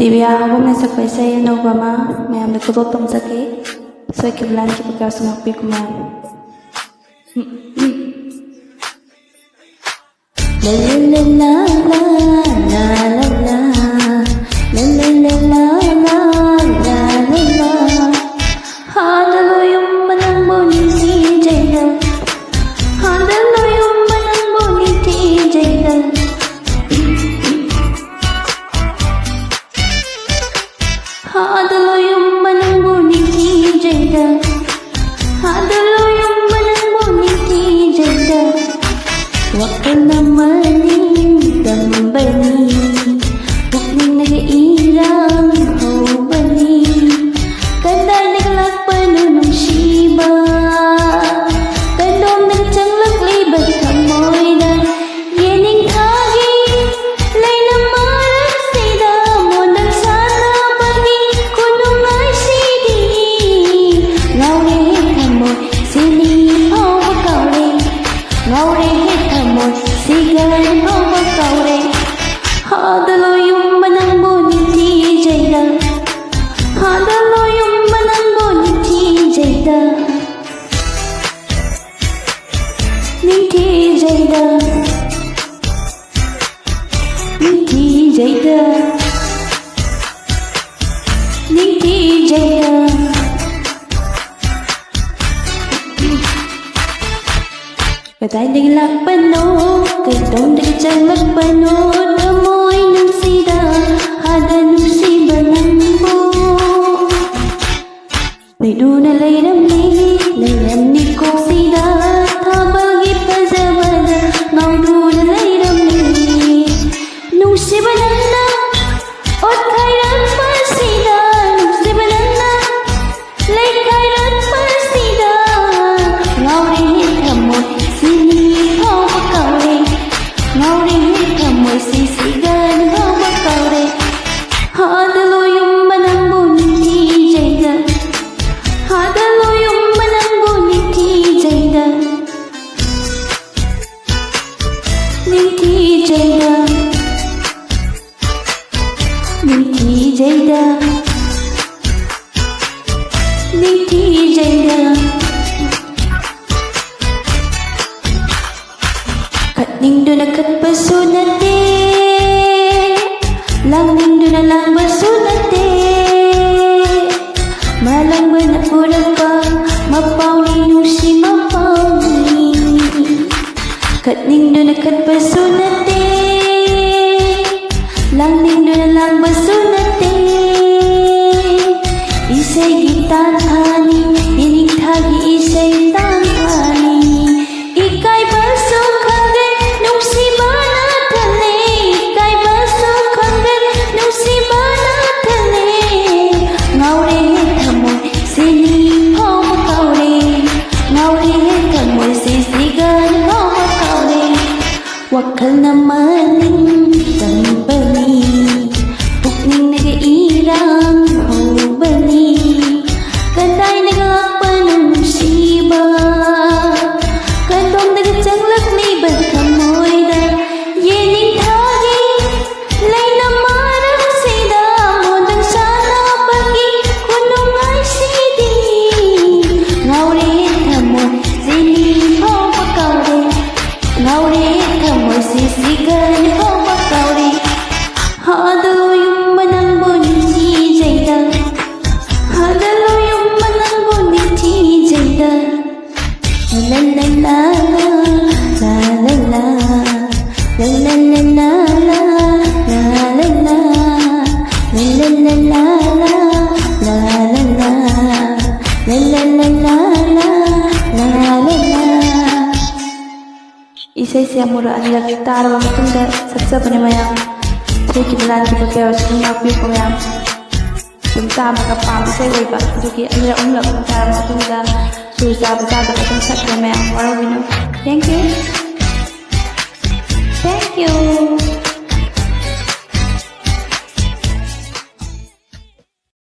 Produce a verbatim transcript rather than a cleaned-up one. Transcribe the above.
ꯗꯤꯕꯤꯌꯥ ꯍꯥꯎꯕꯝꯅ ꯁꯛꯄ ꯏꯁꯩ ꯑꯅꯧꯕ ꯑꯃ ꯃꯌꯥꯝꯗ ꯈꯨꯗꯣꯜ ꯇꯝꯖꯒꯦ꯫ ꯁꯣꯏꯈꯤꯕ ꯂꯥꯟꯈꯤꯕ ꯀꯌꯥꯁꯨ ꯉꯥꯛꯄꯤꯌꯨ ꯃꯌꯥꯝ꯫ ꯍꯥꯟꯅ ꯂꯣꯏꯌꯨꯝꯕ ꯅꯪꯕꯨ ꯅꯤꯡꯊꯤꯖꯩꯗ, ꯍꯥꯟꯅ ꯂꯣꯏꯌꯨꯝꯕ ꯅꯪꯕꯨ ꯅꯤꯡꯊꯤꯖꯩꯗ꯫ ꯍꯥꯗ ꯂꯣꯏꯌꯨꯝꯕ ꯅꯪꯕꯨ ꯅꯤꯡꯊꯤꯖꯩꯗ, ꯍꯥꯗ ꯂꯣꯏꯌꯨꯝꯕ ꯅꯪꯕꯨ ꯅꯤꯡꯊꯤꯖꯩꯗ꯫ ꯋꯥꯈꯜꯅ ꯃꯅꯤꯡ ꯇꯝꯕꯅꯤ, ꯄꯨꯛꯅꯤꯡꯅꯒ ꯏꯔꯥꯡ ꯍꯧꯕꯅꯤ꯫ ꯀꯗꯥꯏꯗꯒꯤ ꯂꯥꯛꯄꯅꯣ ꯅꯨꯡꯁꯤꯕ? ꯀꯗꯣꯝꯗꯒꯤ ꯆꯪꯂꯛꯂꯤꯕ ꯊꯃꯣꯏꯗ? ꯌꯦꯅꯤꯡꯊꯥꯒꯤ ꯂꯩꯅꯝ ꯃꯔꯛꯁꯤꯗ ꯃꯣꯟꯗꯪ ꯁꯥꯟꯅꯕꯒꯤ ꯈꯨꯅꯨꯡꯉꯥꯏꯁꯤꯗꯤ꯫ ꯉꯥꯎꯔꯦꯍꯦ ꯊꯃꯣꯏ, ꯁꯤꯅꯤ ꯐꯥꯎꯕ ꯀꯥꯎꯔꯦ꯫ ꯉꯥꯎꯔꯦꯍꯦ ꯊꯃꯣꯏ, ꯁꯤꯒꯥꯏ ꯐꯥꯎꯕ ꯀꯥꯎꯔꯦ꯫ ꯍꯥꯗ ꯂꯣꯏꯌꯨꯝꯕ ꯅꯪꯕꯨ ꯅꯤꯡꯊꯤꯖꯩꯗ, ꯍꯥꯗ ꯂꯣꯏꯌꯨꯝꯕ ꯅꯪꯕꯨ ꯅꯤꯡꯊꯤꯖꯩꯗ꯫ ꯅꯤꯡꯊꯤꯖꯩꯗ, ꯅꯤꯡꯊꯤꯖꯩꯗ, ꯅꯤꯡꯊꯤꯖꯩꯗ꯫ ꯀꯗꯥꯏꯗꯒꯤ ꯂꯥꯛꯄꯅꯣ, ꯀꯗꯣꯝꯗꯒꯤ ꯆꯪꯂꯛꯄꯅꯣ, ꯊꯃꯣꯏ ꯅꯨꯡꯁꯤꯗ, ꯍꯥꯗ ꯅꯨꯡꯁꯤꯕ ꯅꯪꯕꯨ꯫ ꯂꯩꯗꯨꯅ ꯂꯩꯔꯝꯃꯤ, ꯂꯩꯔꯝꯃꯤ ꯀꯣꯛꯁꯤꯗ, ꯊꯥꯕꯜꯒꯤ ꯐꯖꯕꯗ ꯉꯥꯎꯗꯨꯅ ꯂꯩꯔꯝꯃꯤ꯫ ꯅꯨꯡꯁꯤꯕ ꯅꯪꯅ ꯑꯣꯠꯈꯥꯏꯔꯛꯄꯁꯤꯗ, ꯅꯨꯡꯁꯤꯕ ꯅꯪꯅ ꯂꯩꯈꯥꯏꯔꯛꯄꯁꯤꯗ, ꯉꯥꯎꯔꯦꯍꯦ ꯊꯃꯣꯏ, ꯁꯤꯅꯤ ꯐꯥꯎꯕ ꯀꯥꯎꯔꯦ꯫ ꯉꯥꯎꯔꯦꯍꯦ ꯊꯃꯣꯏ, ꯁꯤꯁꯤꯒ ꯐꯥꯎꯕ ꯀꯥꯎꯔꯦ꯫ ꯍꯥꯗ ꯂꯣꯏꯌꯨꯝꯕ ꯅꯪꯕꯨ ꯅꯤꯡꯊꯤꯖꯩꯗ, ꯍꯥꯗ ꯂꯣꯏꯌꯨꯝꯕ ꯅꯪꯕꯨ ꯅꯤꯡꯊꯤꯖꯩꯗ꯫ ꯅꯤꯡꯊꯤꯖꯩꯗ, ꯅꯤꯡꯊꯤꯖꯩꯗ꯫ ꯈꯠꯅꯤꯡꯗꯨꯅ ꯈꯠꯄꯁꯨ ꯅꯠꯇꯦ, ꯂꯥꯡꯅꯤꯡꯗꯨꯅ ꯂꯥꯡꯕꯁꯨ ꯅꯠꯇꯦ꯫ ꯃꯥꯂꯪꯕꯅ ꯄꯨꯔꯛꯄ ꯃꯄꯥꯎꯅꯤ, ꯅꯨꯡꯁꯤ ꯃꯄꯥꯎꯅꯤ꯫ ꯈꯠꯅꯤꯡꯗꯨꯅ ꯈꯠꯄꯁꯨ ꯅꯠꯇꯦ, ꯂꯥꯡꯅꯤꯡꯗꯨꯅ ꯂꯥꯡꯕꯁꯨ ꯅꯠꯇꯦ꯫ ꯏꯁꯩꯒꯤ ꯇꯥꯟꯊꯥꯅꯤ, ꯌꯦꯅꯤꯡꯊꯥꯒꯤ ꯏꯁꯩ ꯇꯥꯟꯊꯥꯅꯤ꯫ ꯏꯀꯥꯏꯕꯁꯨ ꯈꯪꯗꯦ, ꯅꯨꯡꯁꯤꯕꯅ ꯊꯜꯂꯦ꯫ ꯏꯀꯥꯏꯕꯁꯨ ꯈꯪꯗꯦ, ꯅꯨꯡꯁꯤꯕꯅ ꯊꯜꯂꯦ꯫ ꯉꯥꯎꯔꯦ ꯊꯃꯣꯏ, ꯁꯤꯅꯤ ꯐꯥꯎꯕ ꯀꯥꯎꯔꯦ꯫ ꯉꯥꯎꯔꯦ ꯊꯃꯣꯏ, ꯁꯤꯁꯤꯒ ꯐꯥꯎꯕ ꯀꯥꯎꯔꯦ꯫ ꯋꯥꯈꯜꯅ ꯃꯅꯤꯡ ꯇꯝꯕꯅꯤ, ꯄꯨꯛꯅꯤꯡꯅꯒ ꯏꯔꯥꯡ ꯍꯧꯕꯅꯤ꯫ ꯀꯗꯥꯏꯅꯒ ꯂꯥꯛꯄ ꯅꯨꯡꯁꯤꯕ, ꯀꯗꯣꯝꯗꯒ ꯆꯪꯂꯛꯂꯤꯕ ꯊꯃꯣꯏꯗ? ꯌꯦꯅꯤꯡꯊꯥꯒꯤ ꯂꯩꯅ ꯃꯔꯛꯁꯤꯗ ꯃꯣꯟꯗꯪ ꯁꯥꯟꯅꯕꯒꯤ ꯈꯨꯅꯨꯡꯉꯥꯏꯁꯤꯗꯤ꯫ ꯉꯥꯎꯔꯦ ꯊꯃꯣꯏ, ꯁꯤꯅꯤ ꯐꯥꯎꯕ ꯀꯥꯎꯔꯦ꯫ ꯉꯥꯎꯔꯦ ꯊꯃꯣꯏ, ꯁꯤꯁꯤꯒꯅꯤ ꯐꯥꯎꯕ ꯀꯥꯎꯔꯦ꯫ ꯍꯥꯗꯂꯣ ꯌꯨꯝꯕ ꯅꯪꯕꯨ ꯅꯤꯡꯊꯤꯖꯩꯗ, ꯍꯥꯗꯂꯣ ꯌꯨꯝꯕ ꯅꯪꯕꯨ ꯅꯤꯡꯊꯤꯖꯩꯗ꯫ ꯂꯥ ꯂꯥ ꯂꯥ, ꯂꯥ ꯂꯥ ꯂꯥ, ꯂꯥ ꯂꯥ ꯂꯥ, ꯂꯥ ꯂꯥ ꯂꯥ, ꯂꯥ ꯂꯥ ꯂꯥ ꯂꯥ, ꯂꯥ ꯂꯥ ꯂꯥ ꯂꯥ, ꯂꯥ ꯂꯥ ꯂꯥ ꯂꯥ, ꯂꯥ ꯂꯥ ꯂꯥ ꯂꯥ, ꯂꯥ ꯂꯥ ꯂꯥ꯫ ꯏꯁꯩꯁꯦ ꯑꯃꯨꯔꯛ ꯑꯅꯤꯔꯛ ꯇꯥꯔꯕ ꯃꯇꯨꯡꯗ ꯁꯛꯆꯕꯅꯦ ꯃꯌꯥꯝ꯫ ꯁꯣꯏꯈꯤꯕ ꯂꯥꯟꯈꯤꯕ ꯀꯌꯥ ꯑꯣꯏꯔꯁꯨ ꯑꯗꯨꯝ ꯉꯥꯛꯄꯤꯌꯨꯀꯣ ꯃꯌꯥꯝ꯫ ꯑꯗꯨꯝ ꯇꯥꯕꯗ ꯄꯥꯝꯕ ꯏꯁꯩ ꯑꯣꯏꯕ, ꯑꯗꯨꯒꯤ ꯑꯅꯤꯔꯛ ꯑꯍꯨꯝꯂꯛ ꯑꯗꯨꯝ ꯇꯥꯔꯕ ꯃꯇꯨꯡꯗ ꯁꯨꯔ ꯆꯥꯕ ꯆꯥꯗꯕ ꯑꯗꯨꯝ ꯁꯛꯈ꯭ꯔꯦ ꯃꯌꯥꯝ, ꯋꯥꯔꯧꯕꯤꯅꯨ꯫ Thank you. Thank you.